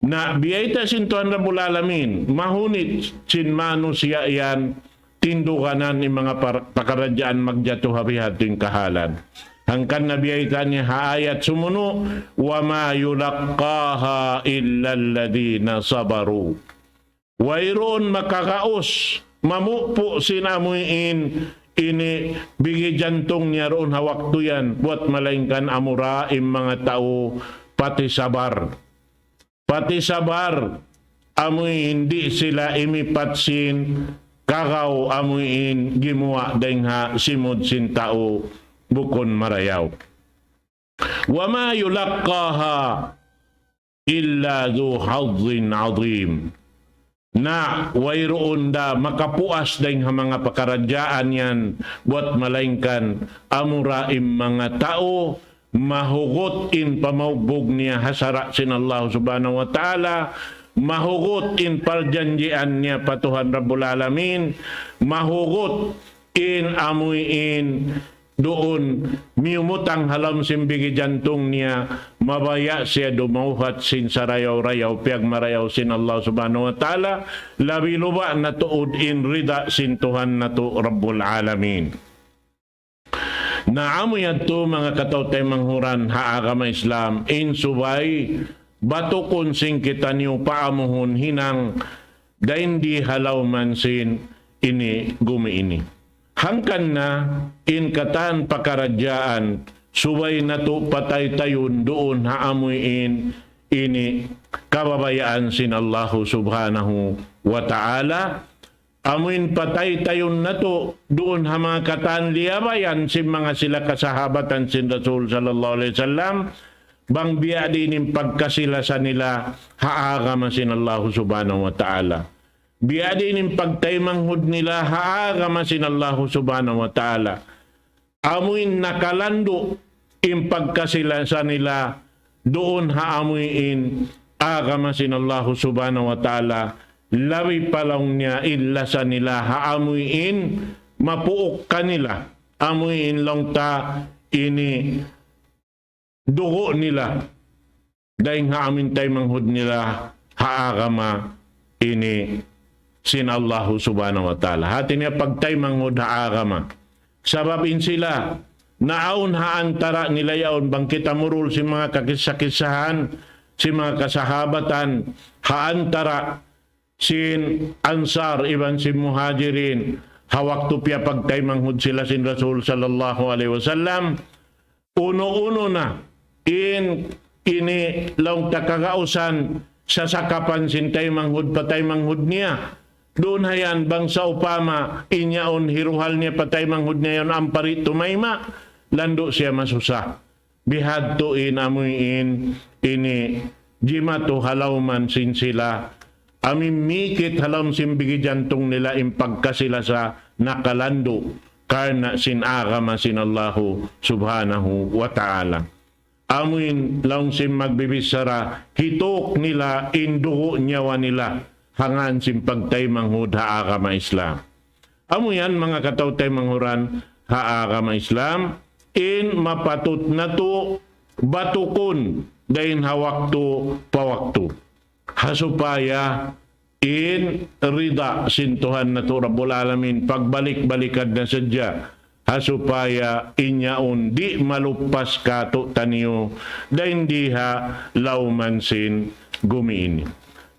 Na biyayta' sin Tuhan Rabbul Alamin, mahunit sin manusiya' yan, tinduganan in manga par-, pakaradjaan magjatu ha bihadtu in kahalan. Hangkan na biyayta' niya ha ayat sumunu', وما يلقاها إلا الذين صبروا. Wayruun makagaus, mamupu' sin amuin ini bigi jantung niya duun ha waktu yan, buwat malaingkan amura in manga tau pati sabar. Pati sabar, amuin di' sila imipat sin kagaw amuin gimuwa' dayn ha simud sin tau bukun marayaw. وما يلقاها إلا ذو حظ عظيم. Na wayruun da makapuas dayn ha manga pakaradjaan yan, buwat malaingkan amura in manga tau mahugut in pamaugbug niya ha sara' sin Allah Subhanahu wa Ta'ala, mahugut in parjanjian niya pa Tuhan Rabbul Alamin, mahugut in amuin duun miyumutang ha lawm sin bigi jantung niya, mabaya' siya dumawhat sin sarayaw-rayaw, piyagmarayaw sin Allah Subhanahu wa Ta'ala, labi luba' na tuud in rida sin Tuhan natu' Rabbul Alamin. Na amu yadtu manga kataw-taymanghuran ha agama Islam, in subay batukun sin kitaniyu paamuhun hinang dayn di ha lawm sin ini gumi ini. Hangkan na in katan pakaradjaan subay natu' pataytayun duun ha amuin ini kababayaan sin Allahu Subhanahu wa Ta'ala, amuin pataytayun natu' duun ha manga katan liyabayan sin manga sila kasahabatan sin Rasul sallallahu alayhi wasallam, bang biya' diin in pagkasi-lasa nila ha agama sin Allahu Subhanahu wa Ta'ala. Biya' diin in pagtaymanghud nila ha agama sin Allahu Subhanahu wa Ta'ala. Amuin nakalandu' in pagkasi-lasa nila duun ha amuin agama sin Allahu Subhanahu wa Ta'ala, labi pa laung niya in lasa nila ha amuin mapuuk kanila, amuin laung ta ini dugu' nila, dayn ha amuin taymanghud nila ha agama ini sin Allahu Subhanahu wa Ta'ala. Hati niya pagtaymanghud ha agama. Sabab in sila, naawn ha antara' nila yaun bang kita murul sin manga kakissa-kissahan, sin manga kasahabatan, ha antara' sin Ansar iban sin Muhajirin, ha waktu piyapagtaymanghud sila sin Rasul sallallahu alayhi wasallam, unu-unu na in ini laung ta kagausan sasakapan sin taymanghud pa taymanghud niya. Duun ha yan bang sawpama in yaun hiruhal niya pa taymanghud niya yaun ampa di' tumayma', landu' siya masusa. Bihadtu in amuin ini jimatu ha lawm sin sila, amuin mikit ha lawm sin bigi jantung nila in pagkasi-lasa nakalandu' karna' sin agama sin Allahu Subhanahu wa Ta'ala. amuin laung sin magbibichara, hituk nila in dugu' nyawa nila, hangkan sin pagtaymanghud ha agama Islam. Amu yan, manga kataw-taymanghuran ha agama Islam, in mapatut natu' batukun dayn ha waktu pa waktu. Ha supaya in rida sin Tuhan natu' Rabbul Alamin, pagbalik-balikan na sadja. Ha supaya in yaun di' maluppas kātu'niyu, dayn di ha lawman sin gumi ini.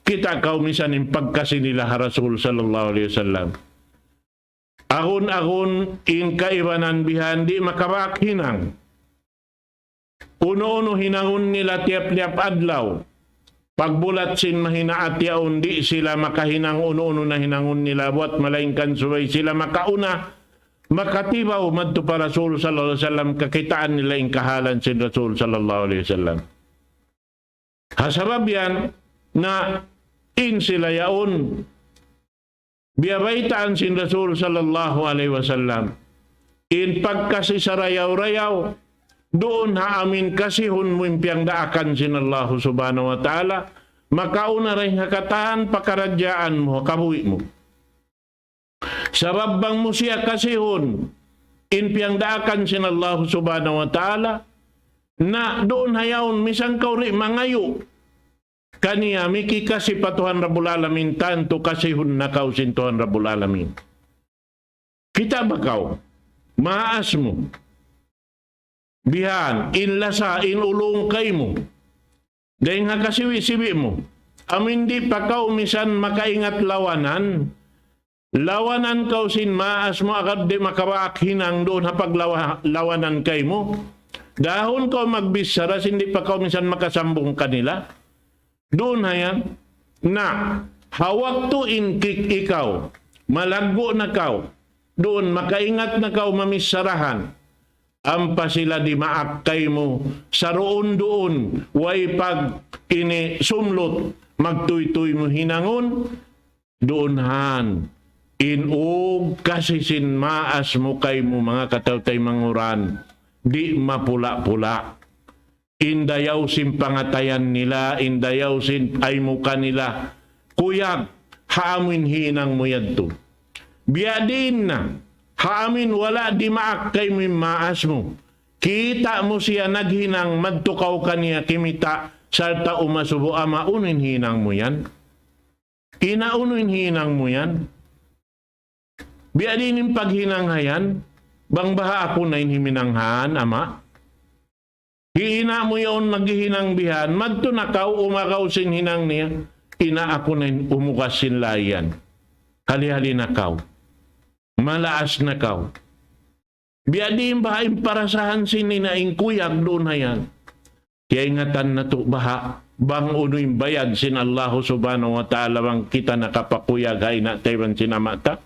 Kita' kaw misan in pagkasi nila ha Rasul sallallahu alayhi wasallam. Agun-agun in kaibanan bihan di' makabak hinang. Unu-unu hinangun nila tiyap-tiyap adlaw. Pagbulat sin mahina at yaun di' sila makahinang unu-unu na hinangun nila buat malaingkan subay sila makauna, makatibaw madtu pa Rasul sallallahu alayhi wasallam, kakitaan nila in kahalan sin Rasul sallallahu alayhi wasallam. Ha sabab yan na in sila yaun biyabaytaan sin Rasul sallallahu alayhi wasallam in pagkasi sarayaw-rayaw, duun ha amin kasihun mu in piyangdaakan sin Allahu subhanahu wa ta'ala, makauna dayn ha katan pakaradjaan mu, ha kabuhi' mu. Sabab bang mu siya kasihun in piyangdaakan sin Allahu subhanahu wa ta'ala, na duun ha yaun misan kaw di' mangayu' kaniya, mikikasi pa Tuhan Rabbul Alamin, tantu kasihun na kaw sin Tuhan Rabbul Alamin. Kita' ba kaw? Maas mu. Bihan, in lasa, in ulung kaymu. Dayn ha kasiwi'-siwi' mu. Amin di' pa kaw misan makaingat lawanan. Lawanan kaw sin maas mu, agad di' makabak hinang duun ha paglawa-, lawanan kaymu. Dahun kaw magbichara sin di' pa kaw misan makasambung kanila. Duun ha yan. Na, ha waktu in kik ikaw, malaggu' na kaw, duun makaingat na kaw mamicharahan, ampa sila dimaak kaymu, saruun-duun, way pag ini sumlut, magtuytuy mu hinangun, duun han, in ug kasi sin maas mu kaymu, manga kataw-taymanghuran, di' mapula-pula. In dayaw sin pangatayan nila, in dayaw sin aymuka nila, kuyag, ha amu in hinang mu yadtu. Biya' diin na, ha amu in wala' dimaak kaymu in maas mu. Kita' mu siya naghinang, madtu kaw kaniya kimita', sarta' umasubu, ama', unu in hinang mu yan? Ina', unu in hinang mu yan? Biya' diin in paghinang ha yan, bang baha' aku na in himinang han, ama'? Hi ina' mu yaun maghihinang bihan, madtu na kaw, umagaw sin hinang niya, ina', aku na in umugas sin lāy yan. Hali-hali na kaw. Malaas na kaw. Biya' diin baha' in parasahan sin ina' in kuyag duun ha yan. Kiyaingatan natu' baha', bang unu in bayad sin Allahu subhanahu wa ta'ala bang kita nakapakuyag ha ina' ta iban sin ama' ta.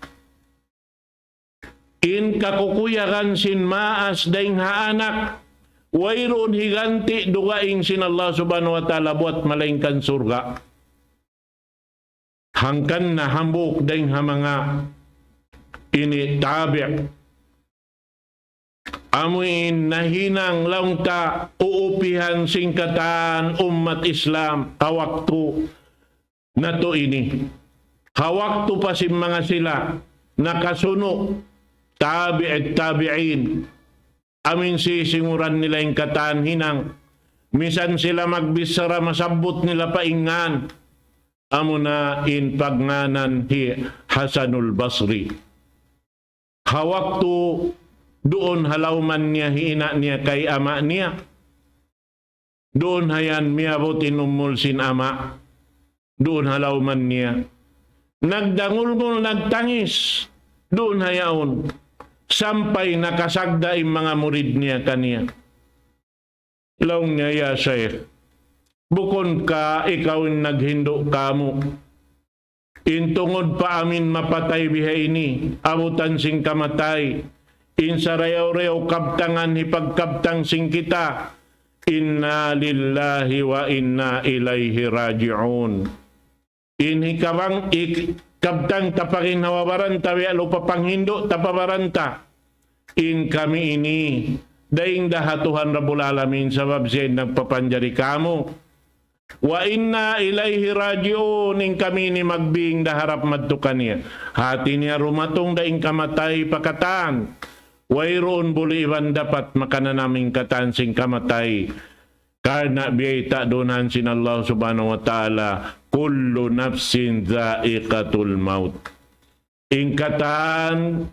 In kakukuyagan sin maas dayn ha anak, wayruun higanti' dugaing sin Allah subhanahu wa ta'ala buat malaingkan surga'. Hangkan na hambuuk dayn ha manga ini tabi'. Amu in nahinang laung ta uupihan sin katan ummat Islam ha waktu natu' ini. Ha waktu pa sin manga sila nakasunu' tabi'it tabi'in. Amu in sisinguran nila in katan hinang. Misan sila magbichara masabbut nila pa in ngan. Amuna in pagngānan hi Hasanul Basri. Ha waktu duun ha lawman niya hi ina' niya kay ama' niya. Duun ha yan miyabut in umul sin ama'. Duun ha lawman niya. Nagdangulngul, nagtangis. Duun ha yaun. Sampay nakasagda' in manga murid niya kaniya. Laung niya, "Ya Shaykh, bukun ka ikaw in naghindu' kāmu'? In tungud pa amin mapatay biha ini, abutan sin kamatay. In sarayaw-rayaw kabtangan hipagkabtang sin kita. Inna lillahi wa inna ilayhi raji'un." In hikabang, hikabtang ta pa ginhawa-baran ta, biya' lupa panghindu' ta pa baran ta. In kami ini, dayn da ha Tuhan Rabbul Alamin, sabab siya in nagpapanjari kamu. وإنا إليه راجعون, in kami ini magbing da harap madtu kaniya. Hati niya dumatung da in kamatay pa katan. Wayruun buli' iban dapat makananam in katan sin kamatay. Karna' biyayta' duun sin Allah Subhanahu wa Ta'ala, كل نفس ذائقة الموت. In katan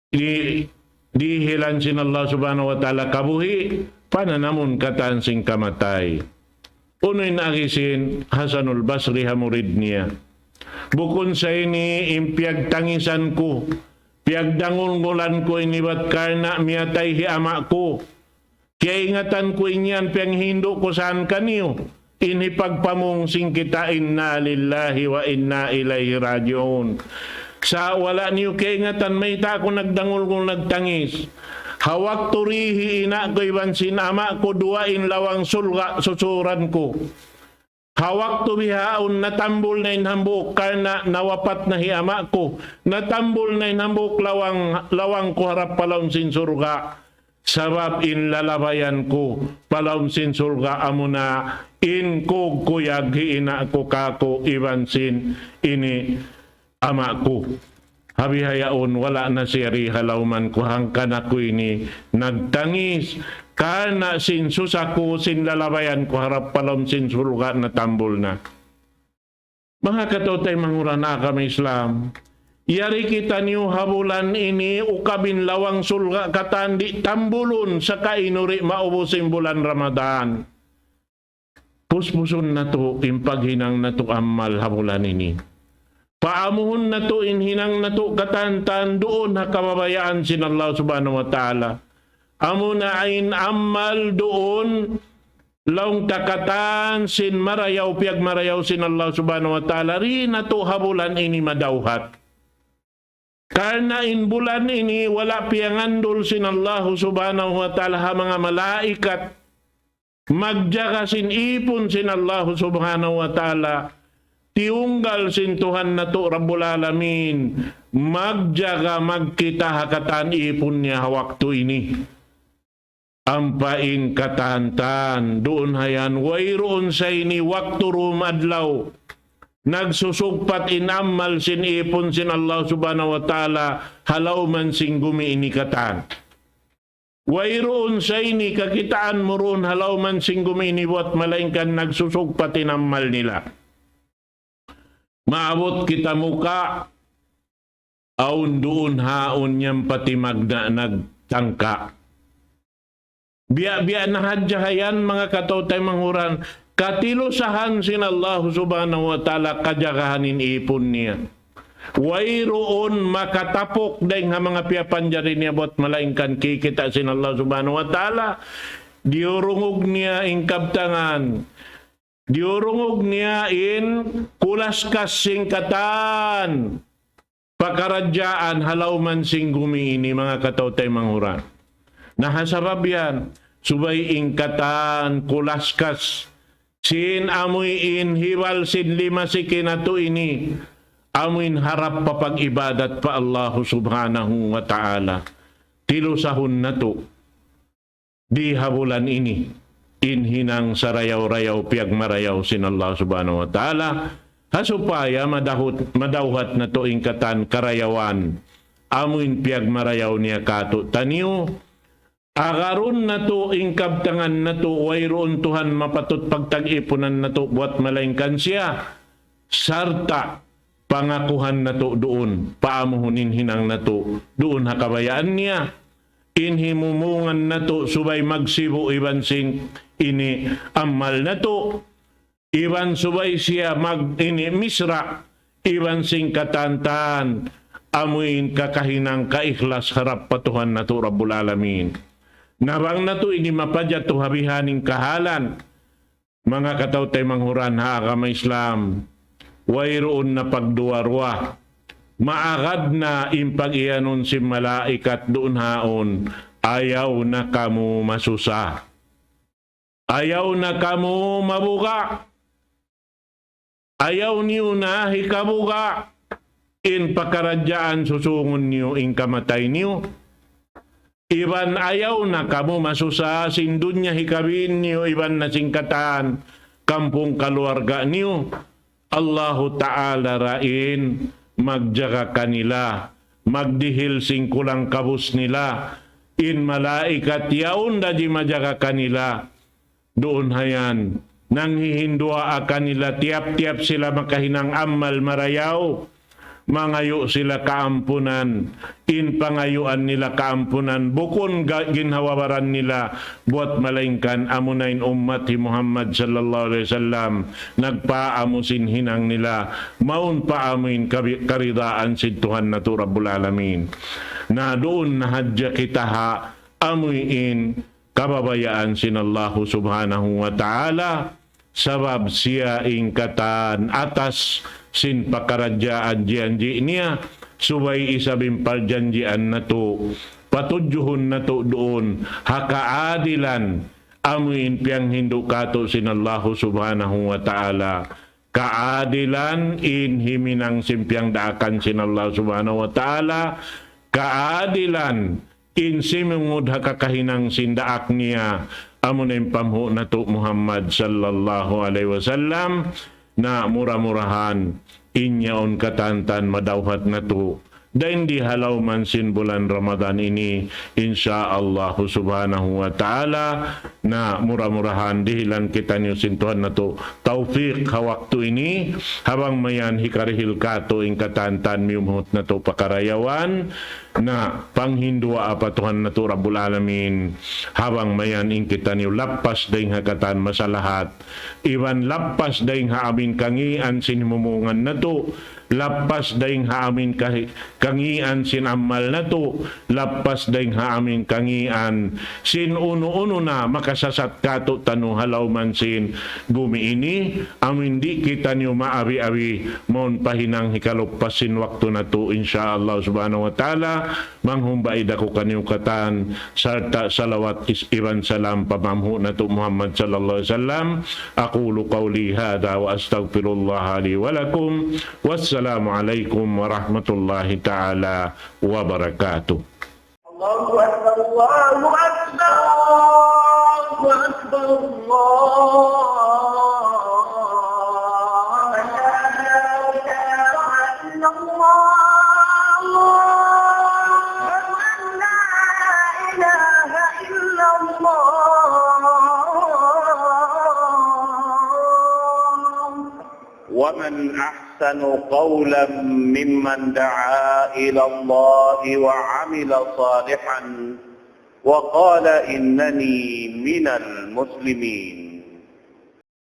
di-, dihilan sin Allah Subhanahu wa Ta'ala kabuhi', pananamun katan sin kamatay. Unu in agi sin Hasanul Basri ha murid niya. Bukun sa ini in piyagtangisan ku, piyagdangulngulan ku ini bat karna' miyatay hi ama' ku. Kiyaingatan ku in yan piyanghindu' ku saan kaniyu. In hipagpamung sin kita, إنا لله وإنا إليه راجعون. Sa' wala' niyu kiyaingatan, mayta' aku nagdangulngul nagtangis. Ha waktu di hi ina' ku iban sin ama' ku duwa in lawang surga' susuran ku. Ha waktu bihaun natambul na in hambuuk karna' nawapat na hi ama' ku. Natambul na in hambuuk lawang, lawang ku harap pa lawm sin surga'. Sabab in lalabayan ku pa lawm sin surga' amuna in kug kuyag hi ina' ku kaku' iban sin ini ama' ku. Ha bihaun wala' na siya di ha lawman ku hangkan aku ini nagtangis. Karna' sin susa ku, sin lalabayan ku harap pa lawm sin surga' natambul na. Manga kataw-taymanghuran ha agama Islam, yari kitaniyu ha bulan ini ukab in lawang surga' katan di' tambulun sakainu di' maubus in bulan Ramadan. Puspusun natu' in paghinang natu' amal ha bulan ini. Paamuhun natu' in hinang natu' katan-katan duun ha kabayaan sin Allah Subhanahu wa Ta'ala. Amuna in amal duun laung ta katan sin marayaw, piyagmarayaw sin Allah Subhanahu wa Ta'ala, di' natu' ha bulan ini madawhat. Karna' in bulan ini wala' piyangandul sin Allah Subhanahu wa Ta'ala ha manga malaikat magjaga sin ipun sin Allah Subhanahu wa Ta'ala, tiyunggal sin Tuhan natu' Rabbul Alamin, magjaga magkita ha katan ipun niya ha waktu ini. Ampa in katan-katan, duun ha yan, wayruun sa ini waktu dum adlaw nagsusugpat in amal sin ipun sin Allah Subhanahu wa Ta'ala ha lawman sin gumi ini katan. Wayruun sa ini kakitaan mu duun ha lawman sin gumi ini buwat malaingkan nagsusugpat in amal nila. Maabut kita muka, awn duun haun yan pa timagna' nagtangka. Biya'-biya' na hadja ha yan, manga kataw-taymanghuran, katilusahan sin Allah Subhanahu wa Ta'ala kajagahan in ipun niya. Wayruun makatapuk dayn ha manga piyapanjari niya buwat malaingkan kikita' sin Allah Subhanahu wa Ta'ala, diyurungug niya in kabtangan, diyurungug niya in kulaskas sin katan pakaradjaan ha lawman sin gumi ini, manga kataw-taymanghuran. Na ha sabab yan, subay in katan kulaskas sin amuin hibal sin lima siki natu' ini, amuin harap pa pag-ibadat pa Allahu Subhanahu wa Ta'ala. Tilusahun natu' di ha bulan ini in hinang sarayaw-rayaw piyagmarayaw sin Allah Subhanahu wa Ta'ala, ha supaya madahut-, madawhat natu' in katan karayawan amuin piyagmarayaw niya kātu'niyu. Agarun natu' in kabtangan natu', wayruun Tuhan mapatut pagtag-ipunan natu' buwat malaingkan siya, sarta' pangakuhan natu' duun, paamuhun in hinang natu' duun ha kabayaan niya. In himumungan natu' subay magsibu' iban sin ini amal natu', iban subay siya mag ini misra', iban sin katan-katan amuin kakahinang kaikhlas harap pa Tuhan natu' Rabbul Alamin. Na bang natu' ini mapajatu ha bihaning kahalan, manga kataw-taymanghuran ha agama Islam, wayruun na pagduwa-ruwa. Maagad na in pag-iyanun sin malaikat duun haun, ayaw na kamu masusa. Ayaw na kamu mabuga'. Ayaw niyu na hikabuga' in pakaradjaan susungun niyu in kamatay niyu. iban ayaw na kamu masusa sin dunya hikabin niyu iban na sin katan kampung kaluarga niyu. Allahu Ta'ala ra in magjaga kanila, magdihil sin kulang kabus nila. In malaikat yaun da di' majaga kanila. Duun ha yan, nanghihinduwaa kanila tiyap-tiyap sila makahinang amal marayaw, mangayu' sila kaampunan. In pangayuan nila kaampunan bukun ga-, ginhawa-baran nila buwat malaingkan amuna in ummat hi Muhammad sallallahu alayhi wasallam, nagpaamu sin hinang nila, mawn pa amu in kabi-, karidaan sin Tuhan natu' Rabbul Alamin. Na duun na hadja kita ha amu in kababayaan sin Allahu Subhanahu wa Ta'ala, sabab siya in katan atas sin pakaradjaan janji' niya, subay isab in parjanjian natu', patudjuhun natu' duun ha kaadilan, amu in piyanghindu' katu' sin Allahu Subhanahu wa Ta'ala. Kaadilan in himinang sin piyangdaakan sin Allah Subhanahu wa Ta'ala, kaadilan in simungud ha kakahinang sin daak niya, amuna in panghu' natu' Muhammad sallallahu alayhi wasallam. Na mura-murahan in yaun katantan madawhat natu' dayn di ha lawm sin bulan Ramadan ini, insya Allah Subhanahu wa Ta'ala. Na mura-murahan dihilan kitaniyu sin Tuhan natu' tawfik ha waktu ini, ha bang mayan hikarihil katu' in katantan miyumhut natu' pakarayawan. Na panghinduwaa pa Tuhan natu' Rabbul Alamin, ha bang mayan in kitaniyu lappas dayn ha katan masalahat, iban lappas dayn ha amin kangīan sin himumungan natu', lappas dayn ha amin kahi-, kangīan sin amal natu', lappas dayn ha amin kangīan sin unu-unu na makasasat katu'taniyu ha lawm sin gumi ini, amin di' kitaniyu maabi-abi mawn pa hinang hikaluppas sin waktu natu', insya Allah Subhanahu wa Ta'ala. Manghumbaid aku kaniyu katan, sarta' salawat is-, iban salam pa panghu' natu' Muhammad sallallahu alayhi wasallam. أقول قولي هذا وأستغفر الله لي ولكم. والسلام عليكم ورحمة الله تعالى وبركاته. الله أكبر، الله أكبر، الله أكبر، الله أكبر. أشهد أن لا إله إلا الله. أشهد أن لا إله إلا الله. ومن أحسن قولا ممن دعا إلى الله وعمل صالحا وقال إنني من المسلمين.